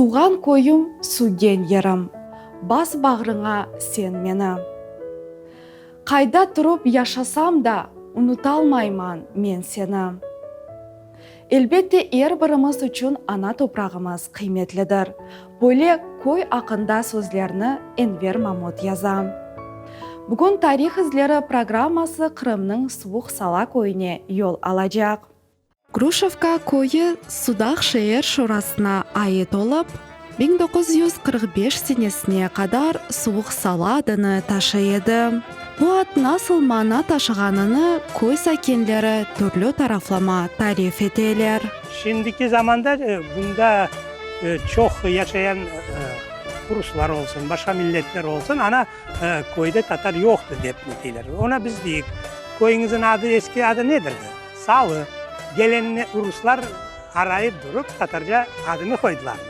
Tuvğan köyüm, süygen yerim, Bas bağrıña sen meni. Qayda turıp yaşasam da, Unutalmayman men seni. Elbette, er birimiz içün ana toprağımız qıymetlidir. Böyle köy aqqında sözlerni Enver Mamut yaza. Bugün Tarih izleri programması Qırımnıñ Suvuq Sala köyüne yol alacaq. Gruşevka köyü Sudaq şeer şurasına ait olıp, 1945 senesine qadar Suvuq Sala adını taşıy edi. Bu ad nasıl mana taşığanını köy sakinleri türlü taraflama tarif eteler. Şimdiki zamanda bunda çoq yaşayan ruslar olsun, başqa milletler olsun, ana köyde tatar yoqtı dep deyler. Ona biz deyik, köyüñizin adı, eski adı nedir? Salı. Gelenni ruslar arayıp durup tatarca adını qoydılarmı?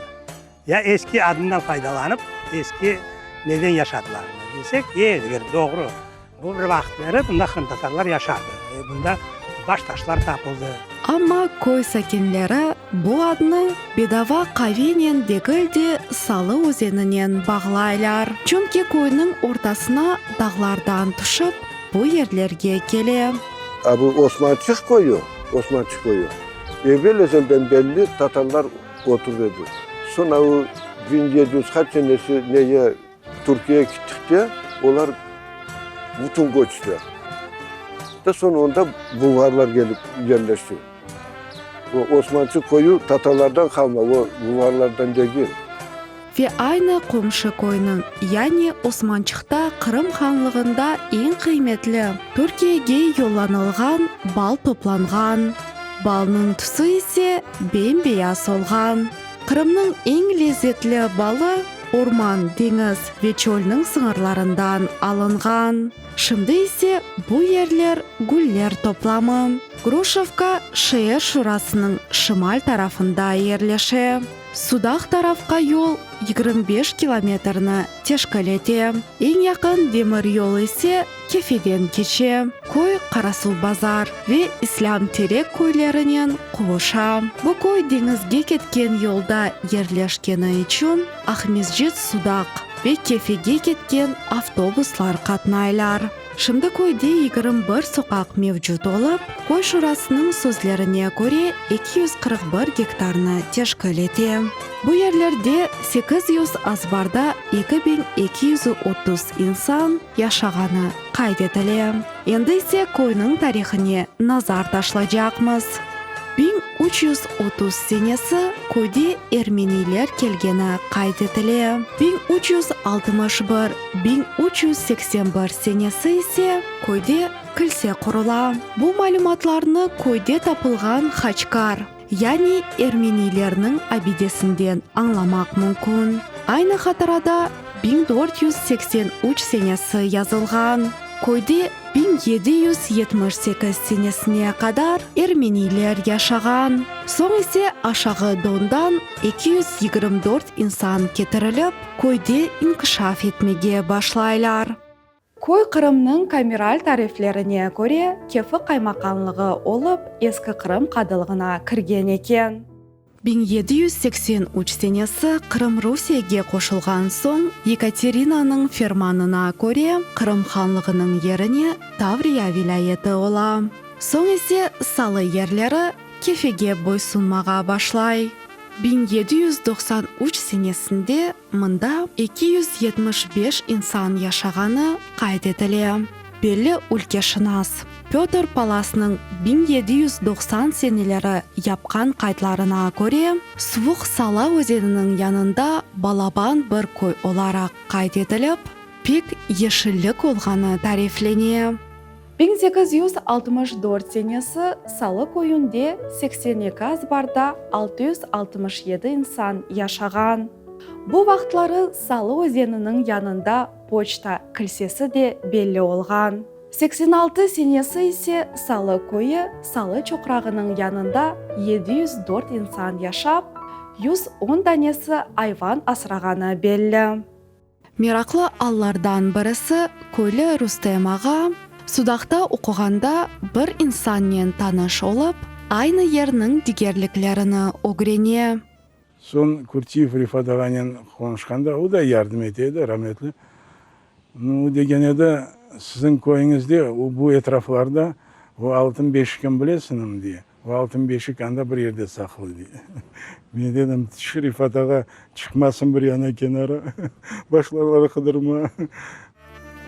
Ya eski adından faydalanıp, eski neden yaşadılarmı? Desek, eger doğru, bu bir vaqıtları bunda qırımtatarlar yaşadı, bunda baş taşlar tapıldı. Amma köy sakinleri bu adnı bedava qavenen degil de, Salı özeninen bağlaylar, çünki köyniñ ortasına dağlardan tüşip, bu yerlerge kele. A bu Osmançıq köyü, Osmançıq köyü, evel-ezelden belli tatarlar oturır edi. Soñ a o 1700 qaç senesi neye Türkiyege kittikte olar bütün köçtiler. Da soñ onda bulğarlar kelip yerleşti. O Osmançıq köyü tatarlardan qalma, o bulğarlardan degil. Ve aynı qomşu köyniñ, yani Osmançıqta Qırım hanlığında eñ qıymetli, Türkiyege yollanılğan bal toplanğan. Balnıñ tüsü ise bem-beyaz olğan. Qırımnıñ eñ lezzetli balı orman, deñiz ve çölniñ sıñırlarından alınğan. Şimdi ise bu yerler güller toplamı. Gruşevka şeer şurasınıñ şimal tarafında yerleşe. Sudaq tarafqa yol 25 kilometrni teşkil ete. Eñ yaqın demir yol ise Kefeden keçe. Köy Qarasuvbazar ve İslâm Terek köylerinen quvuşa. Bu köy deñizge ketken yolda yerleşkeni içün Aqmescit-Sudaq ve Kefege ketken avtobuslar qatnaylar. Şimdi köyde 21 soqaq mevcut olıp, köy şurasınıñ sözlerine köre, 241 gektarnı teşkil ete. Bu yerlerde 800 azbarda 2230 insan yaşağanı qayd etile. Endi ise köyniñ tarihine nazar taşlacaqmız. 1330 senesi köyde ermeniyler kelgeni qayd etile. 1361, 1381 senesi ise köyde kilse qurula. Bu malümatlarnı köyde tapılğan haçkar, yani ermeniylerniñ abidesinden añlamaq mümkün. Aynı hatırada 1483 senesi yazılğan. Köyde 1778 senesine qadar ermeniyler yaşağan, soñ ise Aşağı Dondan 224 insan ketirilip, köyde inkişaf etmege başlaylar. Köy Qırımnıñ kameral tariflerine köre Kefe qaymaqanlığı olıp Eski Qırım qadılığına kirgen eken. 1783 senesi Qırım Rusiyege qoşulğan soñ Yekaterinanıñ fermanına köre Qırım hanlığınıñ yerine Tavriya vilâyeti ola. Soñ ise Salı yerleri Kefege boysunmağa başlay. 1793 senesinde mında 275 insan yaşağanı qayd etile. Belli ülkeşınas Pötr Palasnıñ 1790 seneleri yapqan qaydlarına köre, Suvuq Sala özeniniñ yanında balaban bir köy olaraq qayd etilip, pek yeşillik olğanı tariflene. 1864 senesi Salı köyünde 82 azbarda 667 insan yaşağan. Bu vaqıtları Salı özeniniñ yanında poçta kilsesi de belli olğan. 86 senesi ise Salı köyü Salı çoqrağınıñ yanında 704 insan yaşap, 110 danesi ayvan asrağanı belli. Meraqlı allardan birisi, köylü Rustem ağa Sudaqta oquğanda bir insannen tanış olıp, aynı yerniñ digerliklerini ögrene. Soñ Kürtiyev Refat ağanen qonuşqanda, o da yardım ete edi, rametli. O degen edi, siziñ köyüñizde, bu etraflarda o altın beşikni bilesiñmi, dey. O altın beşik anda bir yerde saqlı, dey. Men dedim, tüş, Refat ağa, çıqmasın bir yana kenara, başlarlar qıdırma.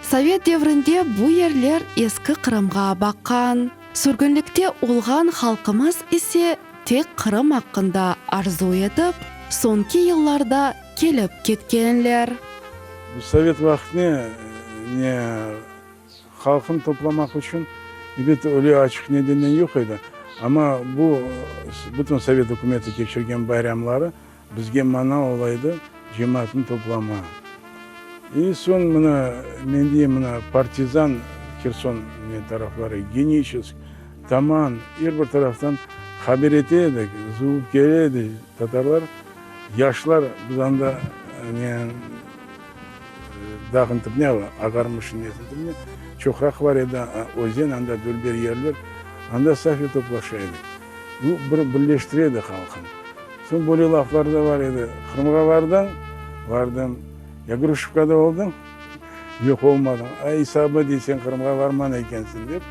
Sovet devrinde bu yerler eski Qırımğa baqqan. Sürgünlikte olğan halqımız ise tek Qırım aqqında arzu etip, soñki yıllarda kelip ketkenler. Bu sovet vaqtine ne halqını toplamaq içün, ebet, öyle açıq nedenden yoq edi, amma bu bütün sovet ükümeti keçirgen bayramları Bizge mana olaydı cemaatnı toplama. İ soñ mına, men deyim, mına partizan Herson ne tarafları, Geniçesk, Taman, er bir taraftan haber ete edik, zuvıp kele edi tatarlar, yaşlar, biz anda ne dağın tibine, Ağarmışın nesin tibine çoqraq bar edi, özen, anda dülber yerler, anda safi toplaşa edik. Bu bir birleştire edi halqnı. Soñ böyle laflar da bar edi, Qırımğa bardıñ? Bardım. Ya Gruşevkada oldıñ? Yoq, olmadım. Ay, isabı dey, sen Qırımğa barman ekensiñ, dep,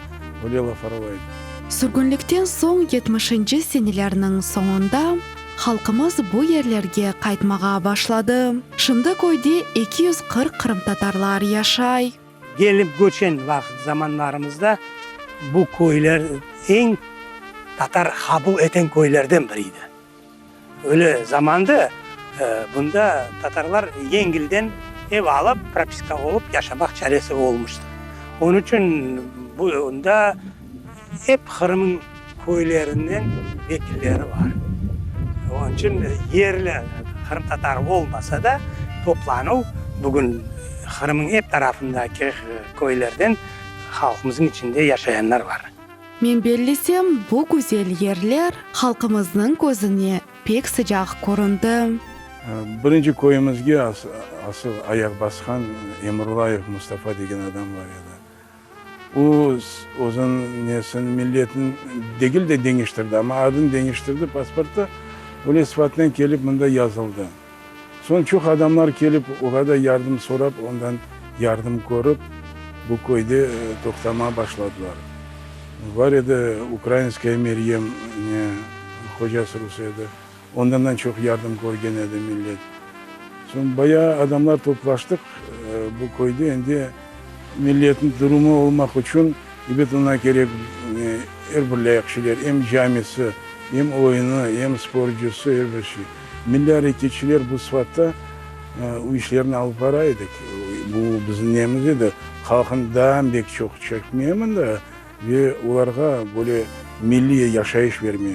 böyle laflar ola edi. Sürgünlikten soñ yetmişinci senelerniñ soñunda halqımız bu yerlerge qaytmağa başladı. Şimdi köyde 240 qırımtatarlar yaşay. Kelip köçen vaqıt zamanlarımızda bu köyler eñ tatar qabul eten köylerden biri edi. Öyle zamanda bunda tatarlar yengilden ev alıp, propiska olıp yaşamaq çaresi olmuştı. Onıñ içün bunda ep Qırımıñ köylerinden vekilleri bar. Onıñ içün yerli qırımtatar olmasa da, toplanuv bugün Qırımıñ ep tarafındaki köylerden halqımızıñ içinde yaşayanlar bar. Men bellesem, bu güzel yerler halqımıznıñ közüne pek sıcaq köründi. Birinci köyümizge asıl ayaq basqan Emrullayev Mustafa degen adam bar edi. O, özüniñ nesini, milletini degil de deñiştirdi, amma adını deñiştirdi, pasportta öyle sıfatınen kelip mında yazıldı. Soñ çoq adamlar kelip, oğa da yardım sorap, ondan yardım körip, bu köyde toqtamağa başladılar. Bar edi Ukrainskaya Meryem, ne, hocası rus edi, ondan da çoq yardım körgen edi millet. Soñ bayağı adamlar toplaştıq bu köyde, endi milletniñ durumı olmaq içün, ebet, oña kerek er bir lâyıq şeyler, em camisi, em oyunı, em sporcusı, er bir şey. Milliy areketçiler bu sıfatta o işlerni alıp bara edik. Bu bizim nemiz edi, halqnı daa bek çoq çekmeye mında ve olarğa böyle milliy yaşayış berme,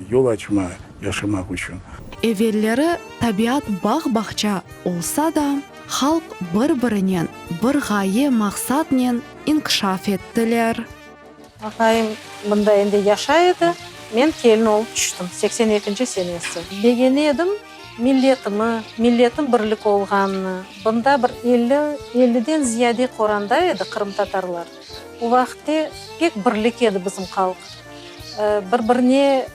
yol açma yaşamaq içün. Evelleri tabiat bağ-bağça olsa da, halq bir-birinen, bir ğaye-maqsatnen inkişaf ettiler. Aqayım mında endi yaşay edi, men kelin olıp tüştim, seksen ekinci senesi. Begene edim milletimi, milletim birlik olğanını. Bunda bir elli, elliden ziyade qoranda edi qırımtatarlar. O vaqıtte pek birlik edi bizim halq. Bir-birine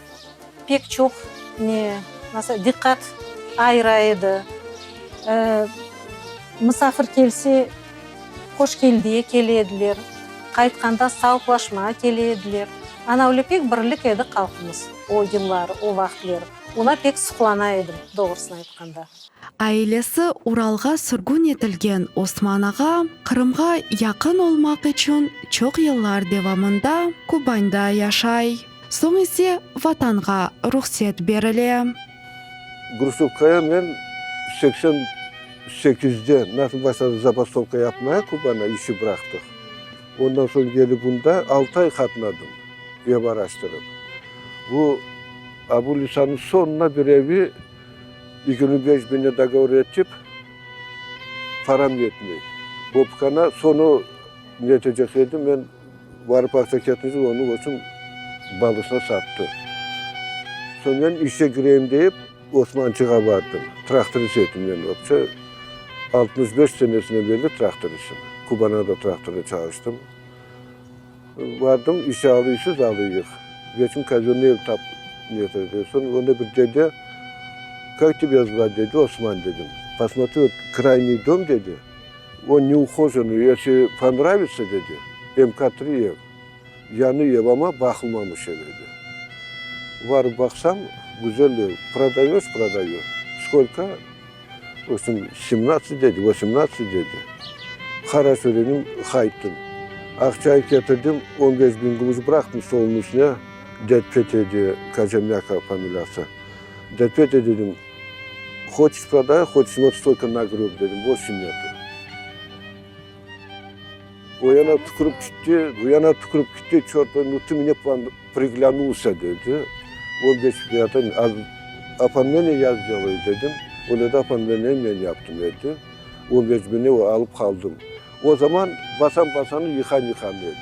pek çoq ne, nasıl, diqqat ayıra edi. Misafir kelse, hoş keldiye kele ediler, qaytqanda sağlıqlaşmağa kele ediler. Ana öyle pek birlik edi halqımız o yılları, o vaqıtleri. Oña pek suqlana edim, doğrusını aytqanda. Ailesi Uralğa sürgün etilgen Osman ağa Qırımğa yaqın olmaq içün çoq yıllar devamında Kubanda yaşay. Soñ ise Vatanğa ruhset berile. Grusovkaya men 88-de nasıl başladı zabastovka yapmaya Kubana işi bıraqtıq. Ondan soñ gelip bunda altı ay qatnadım ev araştırıp. Bu Abu-Lisanıñ soñuna bir evi 25 bine dogovor etip param yetmey. Bobkana soñu netecek edi men Barıp aqça ketmeycek, onıñ içün balısına sattı. Soñ men işe kireyim deyip, Osmançığa bardım. Traktorist edim men vobşe. 65 senesinden berli traktoristim. Kubana da traktorda çalıştım. Bardım, işe alıysız, alıyıq. Geçim kazyonniy ev tap netirdi. Soñ onda bir dede. Kak tebâ zvat dedi, Osman dedim. Posmotri, vot krayniy dom dedi, on neuhojenıy, esli ponravitsâ dedi, MK tri ev, yañı ev, amma baqılmamış ev edi. Varıp baqsam, güzel ev, prodayoş, prodayu. Skolko? Vobşem, semnadtsat dedi, vosemnadtsat dedi. Horoşo dedim, qayttım. Aqçayı ketirdim, on beş biñ gümüş bıraqtım stolnıñ üstüne, ded Pete, Kojemyaka familiyası. Ded Pete dedim, hoçeş proday, hoçeş vot stolko nagröb dedim, bolşe netu. O yana tükürip kitti, bu yana tükürip kitti, çort, nu tı mne priglânulsâ dedi. 15 fiyatı oformleniye ya sdelаю dedim. Öyle de oformleniye men yaptım dedi. 15 bine alıp qaldım. O zaman basan basanı yıqan yıqan edi.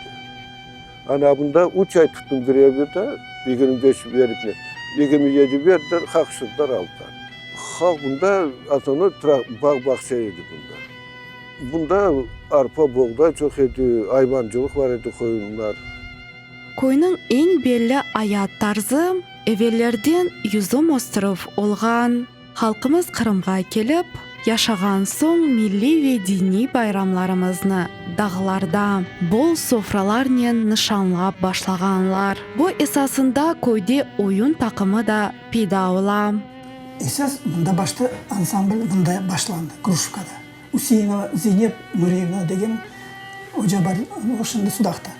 Ana bunda üç ay tuttım grevde, 25 verip ne, 27 berdiler, qaqıştırdılar aldılar. Halq bunda osnovnoy bağ-bağça edi bunda. Bunda arpa, boğday çoq edi, ayvancılıq bar edi, qoyunlar. Köyniñ eñ belli ayat tarzı evellerden yüzüm östürüv olğan. Halqımız Qırımğa kelip yaşağan soñ milliy ve diniy bayramlarımıznı dağlarda bol sofralarnen nişanlap başlağanlar. Bu esasında köyde oyun taqımı da peyda ola. Esas mında başta ansambl mında başlandı, Gruşevkada. Üseinova Zeynep Nuriyevna degen oca bar, o şimdi Sudaqta.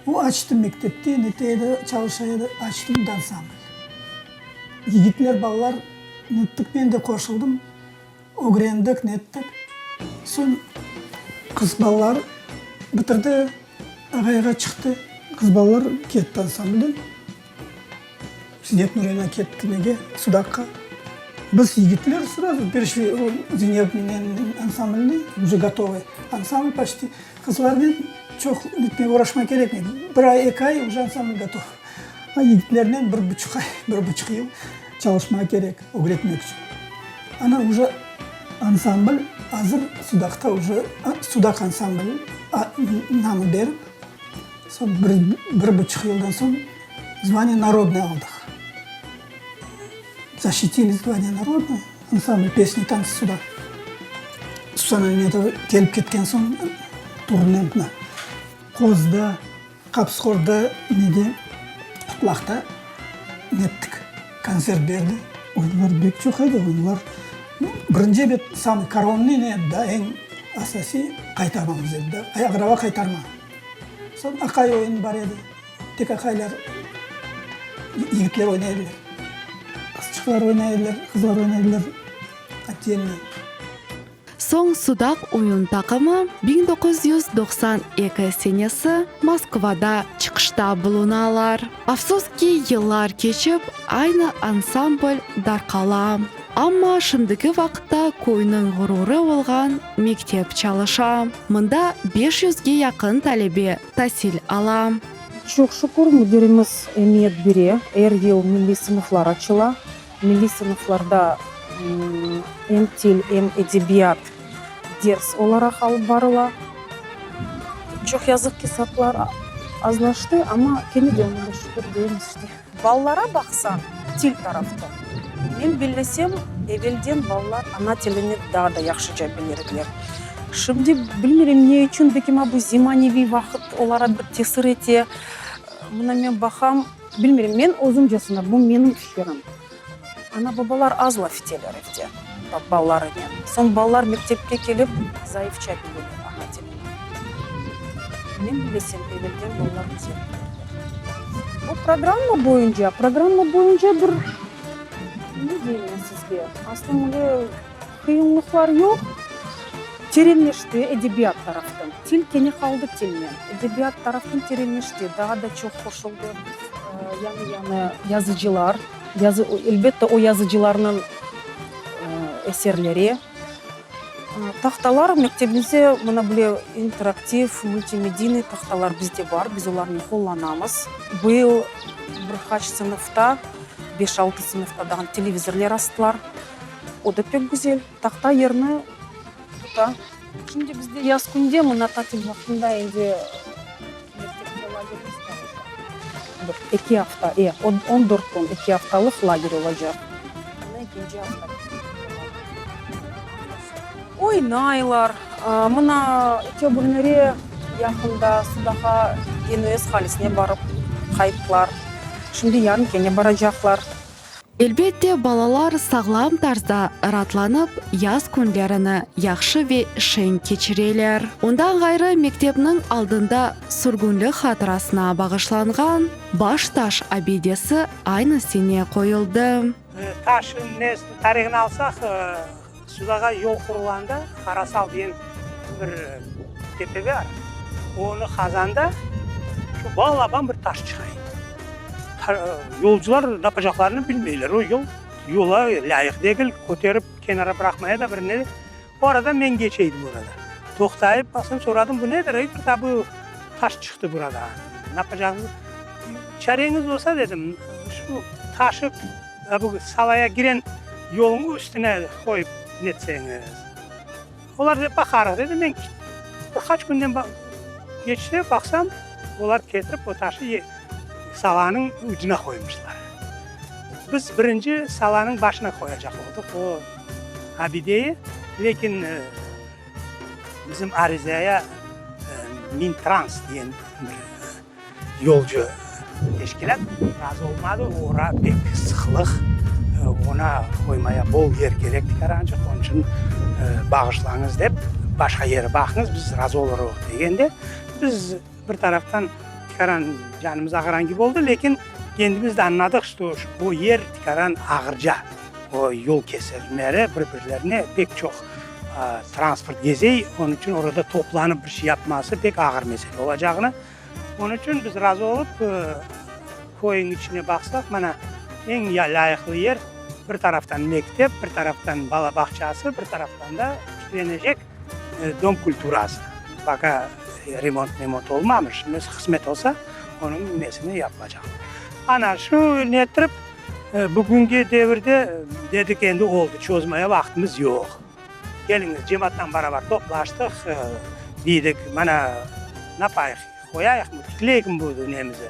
O açtı mektepte, nete edi, çalışa edi, açtı mında ansambl. Yigitler, balalar nettik, men de qoşuldım, ögrendik, nettik. Soñ qız balalar bitirdi, ağayğa çıqtı, qız balalar ketti ansamblden. Zinep Nurina ketti nege, Sudaqqa. Biz yigitler srazu perişli, o Zinepnen ansamblni, uje gotovıy ansambl poçti. Qızlarnen çoq nitmege oğraşmaq kerekmey, bir ay, eki ay uje ansambl gotov. A yigitlernen bir buçuq ay, bir buçuq yıl çalışmaq kerek, ögretmek içün. Ana uje ansambl azır, Sudaqta uje Sudaq ansambl namı berip, soñ bir, bir buçuq yıldan soñ Zvaniye narodnıy aldıq. Zaşitili zvaniye narodnıy, ansambl pesni i tansı Sudaq. Susana Memetova kelip ketken soñ turnentni Qozda, Qapsıhorda, nede, Qutlaqta nettik, kontsert berdi. Oyunlar bek çoq edi, oyunlar. Birinci ebet, samıy koronnıy ne edi da, eñ asasiy qaytarmamız edi da, ayaqraba qaytarma. Soñ aqay oyunı bar edi. Tek aqaylar, yigitler oynay ediler. Qızçıqlar oynay ediler, qızlar oynay ediler otdelno. Soñ Sudaq oyun taqımı 1992 senesi Moskvada çıqışta bulunalar. Afsus ki, yıllar keçip, aynı ansambl darqala. Amma şimdiki vaqıtta köyniñ ğururı olğan mektep çalışa. Mında beş yüzge yaqın talebe tasil ala. Çoq şükür, müdirimiz emiyet bere, er yıl milliy sınıflar açıla. Milliy sınıflarda em til, em edebiyat ders olaraq alıp barıla. Çoq yazıq ki, satlar azlaştı, amma kene de oña da şükür deymiz işte. Balalara baqsañ, til taraftan, men bellesem, evelden balalar ana tilini daa da yahşıca bilir ediler. Şimdi bilmirem ne içün, belki bu zemaneviy vaqıt olara bir tesir ete. Mına men baqam, bilmirem, men özümcesine, bu menim fikirim, ana-babalar az laf eteler evde balalarınen. Soñ balalar mektepke kelip zayıfça bileler ana tilini. Men bilesem, evelden balalar güzel bilirler. Bu programma boyunca, programma boyunca bir, ne deyim men sizge, aslında öyle qıyınlıqlar yoq. Terenleşti edebiyat taraftan. Til kene qaldı tilnen. Edebiyat taraftan terenleşti, daa da çoq qoşuldı yañı-yañı yazıcılar. Yazı, elbette, o yazıcılarnıñ eserleri. Tahtalar mektebimizde mına böyle interaktiv, multimediynıy tahtalar bizde bar, biz olarnı qullanamız. Bu yıl bir qaç sınıfta, beş-altı sınıfta dağın televizorler astılar. O da pek güzel, tahta yerni tuta. Şimdi bizde yaz künde, mına tatil vaqtında endi mektepte lagerimiz olacaq. Bir, eki afta, e, on dört kün, eki aftalıq lager olacaq. Mına ekinci. Ekinci afta Oynaylar. Mına Köbürnere yaqında Sudaqa Genuez qalesine barıp qayttılar. Şimdi yarın kene baracaqlar. Elbette, balalar sağlam tarzda raatlanıp, yaz künlerini yahşı ve şeñ keçireler. Ondan ğayrı, mektepniñ aldında sürgünlik hatırasına bağışlanğan Baş taş abidesi aynı sene qoyuldı. Taş tarihini alsaq, Sudağa yol qurulğanda Qarasal diyen bir tepe bar, onı qazanda şu balaban bir taş çıqa edi. Yolcular napacaqlarını bilmeyler, o yol yola lâyıq degil, köterip kenara bıraqmaya da bir ne. O arada men keçeydim orada. Toqtayıp baqsam, soradım, bu nedir? Ey, bir bu taş çıqtı burada, napacağımızı. Çareñiz olsa, dedim, şu taşı bu salaya kiren yolunıñ üstüne qoyıp netseñiz. Olar dedi, baqarıq, dedi. Men bir qaç künden keçti, baqsam, olar ketirip o taşı salanıñ ucuna qoymışlar. Biz birinci salanıñ başına qoyacaq oldıq o abideyi, lâkin bizim arizaya Mintrans diyen bir yolcu teşkilât razı olmadı, ora pek sıqlıq, oña qoymaya bol yer kerek tikarançıq, onıñ içün bağışlañız dep, başqa yeri baqıñız, biz razı olurıq degende, biz bir taraftan tikaran canımız ağıran kibi oldı, lâkin kendimiz de añladıq, şto o yer tikaran ağırca, o yol keserleri bir-birlerine pek çoq transport gezey, onıñ içün orada toplanıp bir şey yapması pek ağır mesele olacağını. Onıñ içün biz razı olıp, köyniñ içine baqsaq, mana, eñ lâyıqlı yer, bir taraftan mektep, bir taraftan bala bağçası, bir taraftan da tiklenecek dom kulturası. Поka remont-memont olmamış, qısmet olsa, onıñ nesini yapılacaq. Ana, şu nettirip, Bugünki devirde dedik endi oldı, çozmaya vaqtımız yoq. Keliñiz, cemaattan barabar toplaştıq, deydik, mana, napayıq, qoyayıqmı, tikleyikmi bu nemizi?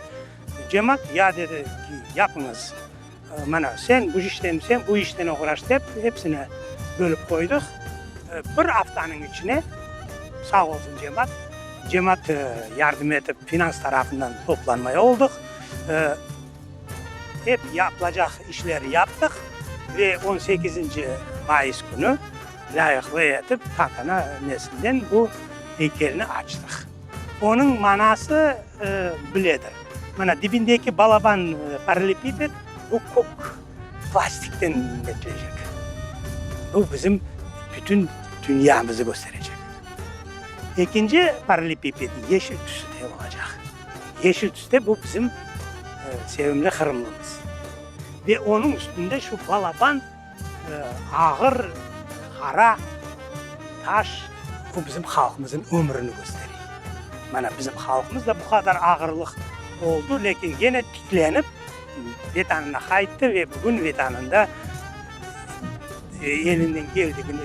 Cemaat, ya dedi ki, yapıñız, mana, sen bu işten, sen bu işten oğraş dep, episini bölip qoydıq. Bir aftanıñ içine, sağ olsun cemaat, cemaat yardım etip, finans tarafından toplanmaya oldıq. Ep yapılacaq işleri yaptıq ve on sekizinci mayıs künü lâyıqlı etip tantana nesinden bu eykelni açtıq. Onıñ manası biledir. Mana dibindeki balaban parallelepiped bu kök plastikten netilecek. Bu bizim bütün dünyamızı kösterecek. Ekinci parallelepiped yeşil tüsüde olacaq. Yeşil tüste bu bizim sevimli Qırımlımız. Ve onıñ üstünde şu balaban, ağır, qara taş, bu bizim halqımızın ömrüni köstere. Mana bizim halqımız da bu qadar ağırlıq oldı, lâkin gene tiklenip Vetanına qayttı ve bugün Vetanında elinden keldigini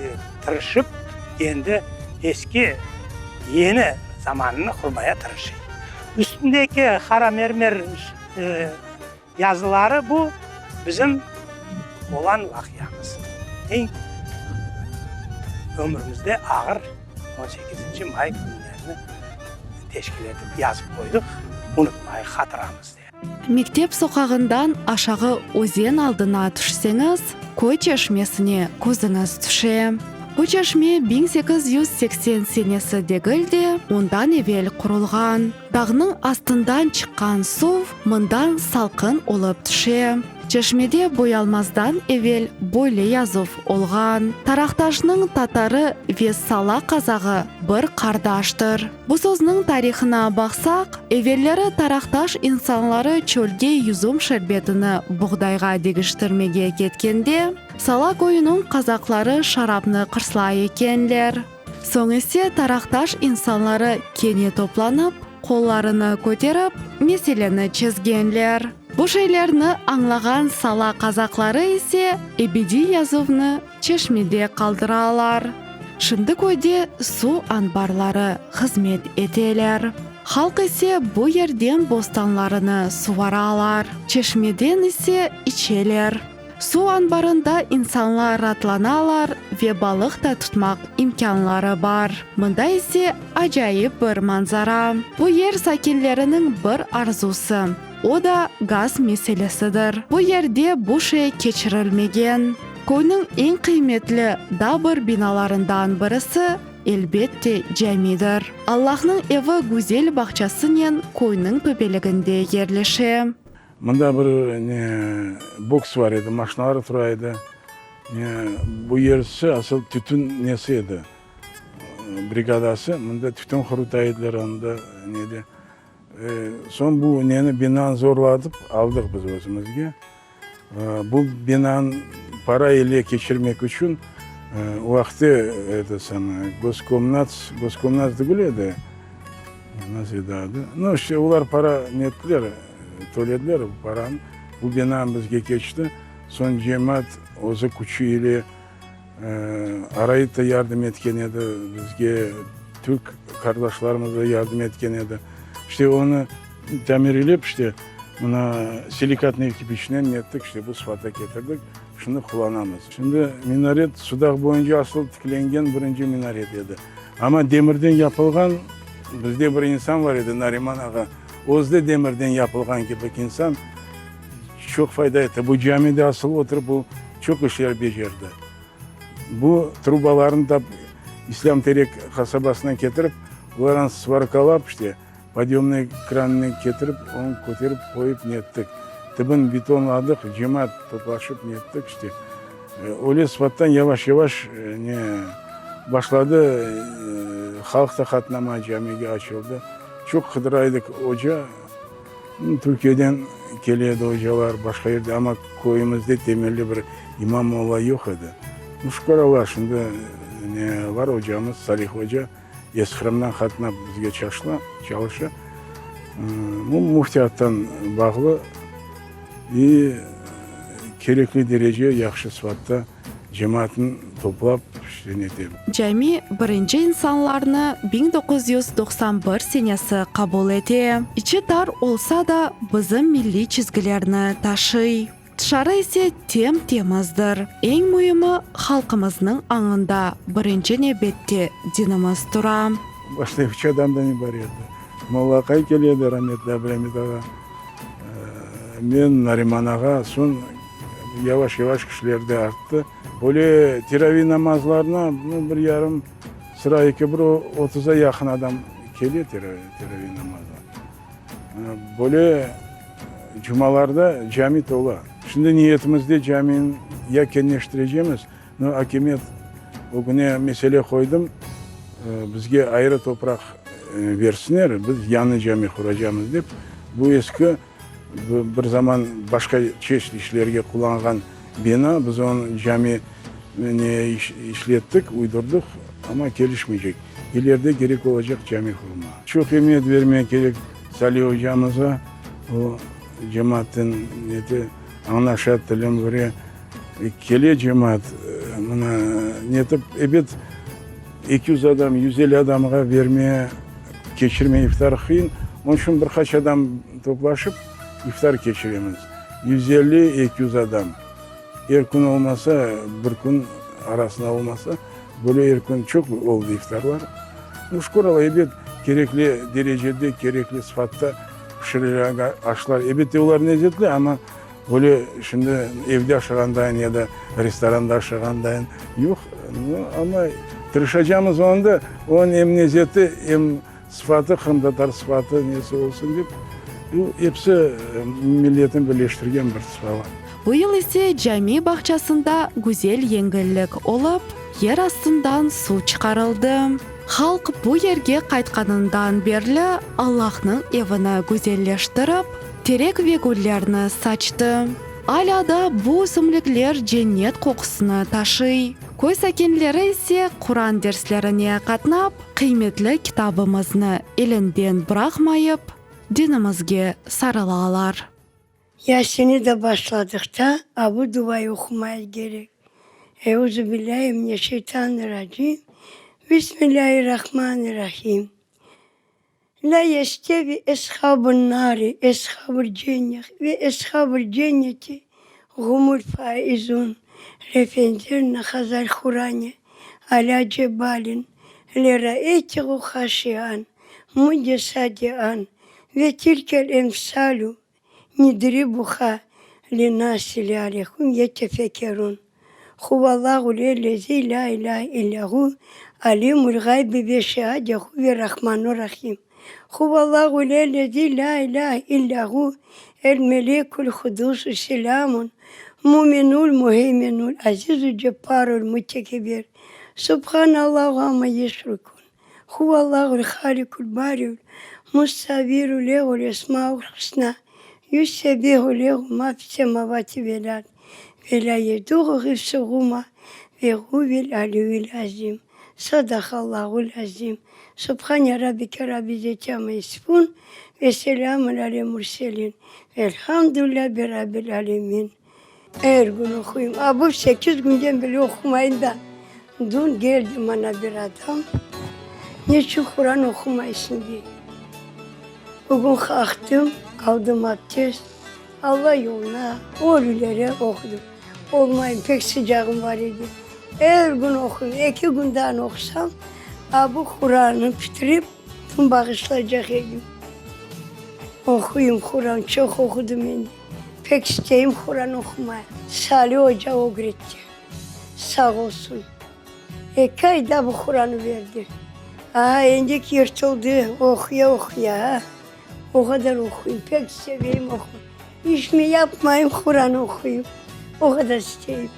tırışıp, endi eski, yeni zamanını qurmaya tırışıy. Üstündeki qara mermer yazıları bu bizim olan vaqiyamız. Eñ ömrümizde ağır on sekizinci may künlerini teşkil etip yazıp qoydıq, unutmayıq hatıramız dep. Mektep soqağından aşağı özen aldına tüşseñiz, köy çeşmesine közüñiz tüşe. Bu çeşme 1880 senesi degil de, ondan evel qurulğan. Dağnıñ astından çıqqan suv mından salqın olıp tüşe. Çeşmede boyalmazdan evel böyle yazuv olğan, Taraqtaşnıñ tatarı ve Sala qazağı bir qardaştır. Bu sözniñ tarihına baqsaq, evelleri Taraqtaş insanları çölge yüzüm şerbetini buğdayğa degiştirmege ketkende, Sala köyüniñ qazaqları şarapnı qırslay ekenler. Soñ ise Taraqtaş insanları kene toplanıp, qollarını köterip, meseleni çezgenler. Bu şeylerni añlağan Sala qazaqları ise ebediy yazuvnı çeşmede qaldıralar. Şimdi köyde suv anbarları hızmet eteler. Halq ise bu yerden bostanlarını suvaralar, çeşmeden ise içeler. Suv anbarında insanlar ratlanalar ve balıq da tutmaq imkânları bar. Mında ise acayip bir manzara. Bu yer sakinleriniñ bir arzusı, o da gaz meselesidir. Bu yerde bu şey keçirilmegen. Köyniñ eñ qıymetli da bir binalarından birisi, elbette, camidir. Allahnıñ evi güzel bağçasınen köyniñ töpeliginde yerleşe. Mında bir ne boks bar edi, maşinalar tura edi. Ne, bu yersi asıl tütün nesi edi, brigadası. Mında tütün quruta ediler anda, nede. Soñ bu neni, binanı zorlatıp aldıq biz özümizge. Bu binanı para ile keçirmek içün o vaqıtte eto samoye, Goskomnats, Goskomnats degil edi, nasıl edi adı, no, işte olar para nettiler, tölediler bu paranı, bu bina bizge keçti. Soñ cemaat özü küçü ile Arait da yardım etken edi bizge, türk qardaşlarımız da yardım etken edi. İşte onı tamirlep, işte, mına silikatnıy kipiçnen nettik, işte bu sıfata ketirdik, şimdi qullanamız. Şimdi minaret Sudaq boyunca asıl tiklengen birinci minaret edi. Amma demirden yapılğan, bizde bir insan bar edi, Nariman ağa, özü de demirden yapılğan kibi insan, Çoq fayda etti. Bu camide asıl oturıp o çoq işler becerdi. Bu trubalarnı tap İslâm Terek qasabasından ketirip, olarnı svarkalap, işte, podyomnıy krannen ketirip, onı köterip qoyıp nettik. Tibin betonladıq, cemaat toplaşıp nettik, işte. Öyle sıfattan yavaş-yavaş ne başladı, halq da qatnama camige açıldı. Çoq qıdıra edik oca. Türkiyeden kele edi ocalar, başqa yerde, amma köyümizde temelli bir imam molla yoq edi. Nu, şükür Alla, şimdi ne bar ocamız, Salih oca, Eski Qırımdan qatnap bizge çalışa, çalışa. Bu müftiyattan bağlı i kerekli derece, yahşı sıfatta Cemaatnı toplap, işte nete. Cami birinci insanlarnı 1991 senesi qabul ete. İçi tar olsa da, bizim milliy çizgilerni taşıy. Tışarı ise tem-temizdir. Eñ müimi, halqımıznıñ añında birinci nevbette dinimiz tura. Başta üç adamdan ibaret edi. Molla aqay kele edi, rametli Ablâmit ağa, men, Nariman ağa, soñ Yavaş-yavaş kişiler de arttı. Böyle teravi namazlarına, nu, bir yarım sıra, eki, bir otuza yaqın adam kele teravi namazına. Böyle cumalarda cami tola. Şimdi niyetimizde camini ya kenleştirecemiz, nu, akimiyet ögüne mesele qoydım, bizge ayrı topraq bersinler, biz yañı cami quracamız dep. Bu eski Bir zaman başqa çeşit işlerge qullanğan bina, biz onı cami ne işlettik, uydurdıq, amma kelişmeycek. İleride kerek olacaq cami qurmağa. Çoq emiyet vermek kerek Salih ocamızğa, o cemaatten nete añlaşa, tilin bire. Kele cemaat, mına netip, ebet, 200 adam, 150 adamğa bermeye, keçirmeye iftar qıyın. Onıñ içün bir qaç adam toplaşıp iftar keçiremiz. 150-200 adam. Er kün olmasa, bir kün arasında olmasa, böyle er kün çoq oldı iftarlar. Nu, şükür Alla, ebet, kerekli derecede, kerekli sıfatta pişirilgen aşlar. Ebette, olar lezetli, amma Öyle şimdi evde aşağandayın ya da restoranda aşağandayın yoq. Amma tırışacamız onı da, onıñ em lezeti, em sıfatı, qırımtatar sıfatı nesi olsun dep. Bu episi milletni birleştirgen bir sıfalar. Bu yıl ise cami bağçasında güzel yengillik olıp, yer astından suv çıqarıldı. Halq bu yerge qaytqanından berli Allahnıñ evini güzelleştirip, terek ve güllerni saçtı. Alâ da bu ösümlikler cennet qoqusını taşıy. Köy sakinleri ise Quran derslerine qatnap, qıymetli kitabımıznı elinden bıraqmayıp, dinimizge sarılalar. Yasini de başladıqta a bu duayı oqumayı kerek, Euzu billahi mineşşeytanirracim, Bismillahirrahmanirrahim. La yestevi eshabun nari, eshabul cenneh ve eshabul cenneti. Humul faizun, Lefenzerna hazal Qurane ala cebalin, Leraeytehu haşian, mudesadian, Ve tilkel emsalu nidribuha linnasi lealehum yetefekkerun. Huvallahu lellezi la ilahe illa hu, alimul gaybi ve şehade huve rahmanur rahim. Huvallahu lellezi la ilahe illa hu, el melikul hudusu selamun, muminul muheyminul azizul cebbarul mutekebir. Subhanallahu amma yüşrikun. Huvallahul halikul bariul musavviru lehul esmaul husna, yusebbihu lehu ma fis-semavati vel-ard, ve la yeduhu hifzuhuma ve huvel aliyyul azim. Sadaqallahul azim. Subhane rabbike rabbil izzeti amma yasifun ve selamun alel murselin velhamdülillahi rabbil alemin. Er kün oquyım. A bu sekiz künden beri oqumayım da. Dün keldi maña bir adam, Neçün Quran oqumaysıñ, dey. Bugün qalqtım, aldım abdest, Alla yoluna, ölülere oqudım. Olmayım, pek sıcağım bar edi. Er kün oquyım. Eki kün daa oqusam, a bu Qurannı bitirip, bağışlaycaq edim. Oquyım Quran, çoq oqudım endi. Pek isteyim Quran oqumaya. Sali oca ögretti. Sağ olsun. Eki ayda bu Quranı berdi. Aa, endi yırtıldı, oquya, oquya, a. O qadar oquyım, pek seveyim oqumağa. İşmi yapmayım, Quran oquyım. O qadar isteyim.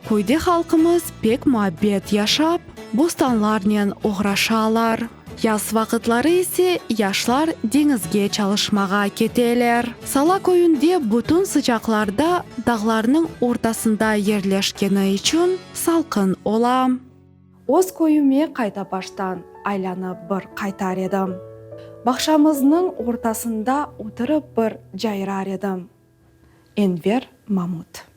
Köyde halqımız pek muabbet yaşap, bostanlarnen oğraşalar. Yaz vaqıtları ise yaşlar deñizge çalışmağa keteler. Sala köyünde bütün sıcaqlarda dağlarnıñ ortasında yerleşkeni içün salqın ola. Öz köyüme qayta baştan aylanıp bir qaytar edim. Bağçamıznıñ ortasında oturıp bir cayrar edim. Enver Mamut.